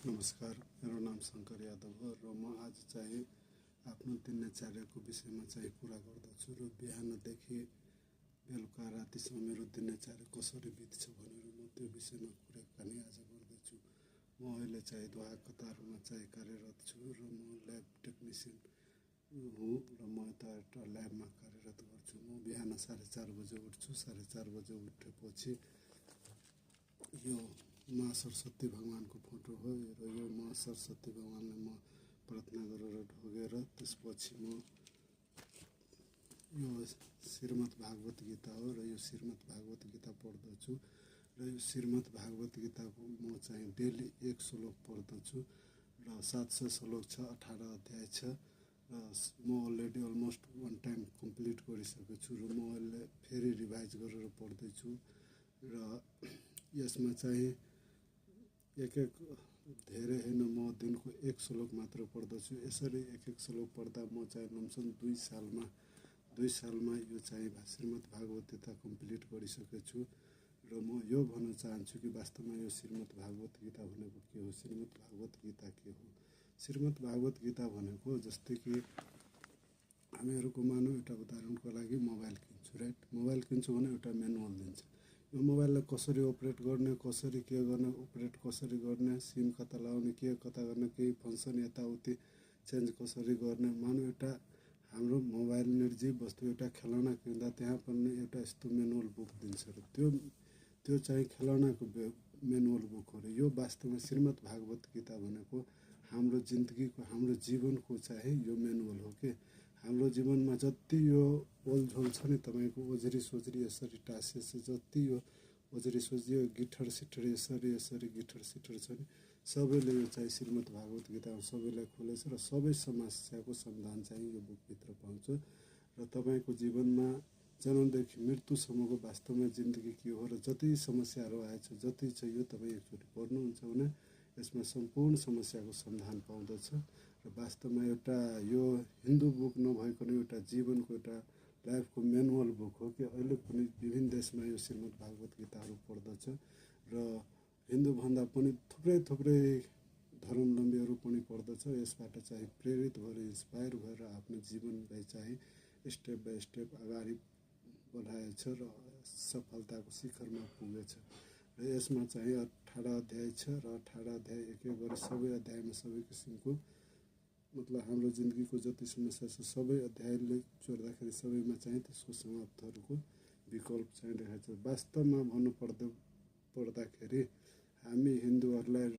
नमस्कार, मेरो नाम शङ्कर यादव हो र म आज चाहिँ आफ्नो दिनचर्याको विषयमा चाहिँ कुरा गर्दछु र बिहानदेखि बेलुका रातिसम्म मेरो दिनचर्या कसरी बित्छ भनेर म त्यो विषयमा कुराकानी आज गर्दैछु। म अहिले चाहिँ दोहा कतारमा चाहिँ कार्यरत छु र म ल्याब टेक्निसियन हुँ र म एउटा ल्याबमा कार्यरत गर्छु। म बिहान 4:30 बजे उठ्छु। 4:30 बजे उठेपछि यो माँ सरस्वती भगवानको फोटो हो र यो माँ सरस्वती भगवानलाई म प्रार्थना गरेर ढोगेर त्यसपछि म यो श्रीमद् भागवत गीता हो र यो श्रीमद् भागवत गीता पढ्दछु र यो श्रीमद् भागवत गीताको म चाहिँ डेली 1 श्लोक पढ्दछु र 700 श्लोक छ, 18 अध्याय छ र म अलरेडी अलमोस्ट 1 टाइम कम्प्लिट गरिसकेको छु र म अहिले फेरि रिभाइज गरेर पढ्दैछु र यसमा चाहिँ एक धेरै होइन, म दिनको 1 श्लोक मात्र पढ्दछु। यसरी एक श्लोक पढ्दा म चाहिँ लमसम 2 सालमा यो चाहिँ श्रीमद् भागवत गीता कम्प्लिट गरिसकेको छु र म यो भन्न चाहन्छु कि वास्तवमा यो श्रीमद् भागवत गीता भनेको के हो, श्रीमद् भागवत गीता के हो। श्रीमद् भागवत गीता भनेको जस्तै कि हामीहरूको मानौँ एउटा उदाहरणको लागि मोबाइल किन्छु, राइट। मोबाइल किन्छु भने एउटा म्यानुअल दिन्छ। यो मोबाइललाई कसरी अपरेट गर्ने, कसरी के गर्ने, अपरेट कसरी गर्ने, सिम कता लगाउने, के कता गर्ने, केही फङ्सन यताउति चेन्ज कसरी गर्ने। मानौँ एउटा हाम्रो मोबाइल निर्जीव वस्तु एउटा खेलौना किन्दा त्यहाँ पनि एउटा यस्तो म्यानुअल बुक दिन्छ र त्यो चाहिँ खेलौनाको म्यानुअल बुक हो र यो वास्तवमा श्रीमद् भागवत गीता भनेको हाम्रो जिन्दगीको, हाम्रो जीवनको चाहिँ यो म्यानुअल हो कि हाम्रो जीवनमा जति यो ओलझोल छ नि, तपाईँको ओझरी सोझरी यसरी टाँसिएछ, जति यो ओझरी सोझरी यो गिठर सिठर यसरी गिठर सिठर छ नि, सबैले यो चाहिँ श्रीमद् भागवत गीतामा सबैलाई खोलेछ र सबै समस्याको समाधान चाहिँ यो बुकभित्र पाउँछ र तपाईँको जीवनमा जन्मदेखि मृत्युसम्मको वास्तवमा जिन्दगी के हो र जति समस्याहरू आएछ, जति चाहिँ यो तपाईँ एकचोटि पढ्नुहुन्छ भने यसमा सम्पूर्ण समस्याको समाधान पाउँदछ र वास्तवमा एउटा यो हिन्दू बुक नभइकन एउटा जीवनको एउटा लाइफको म्यानुअल बुक हो कि अहिले पनि विभिन्न देशमा यो श्रीमद् भागवत गीताहरू पढ्दछ र हिन्दूभन्दा पनि थुप्रै धर्मावलम्बीहरू पनि पढ्दछ। यसबाट चाहिँ प्रेरित भएर, इन्सपायर भएर आफ्नो जीवनलाई चाहिँ स्टेप बाई स्टेप अगाडि बढाएछ र सफलताको शिखरमा पुगेछ र यसमा चाहिँ 18 अध्याय छ र 18 अध्याय एक गरी सबै अध्यायमा सबै किसिमको मतलब हाम्रो जिन्दगीको जति समस्या छ सबै अध्यायले जोड्दाखेरि सबैमा चाहिँ त्यसको समाप्तहरूको विकल्प चाहिँ देखाएको छ। वास्तवमा पढ्दाखेरि हामी हिन्दूहरूलाई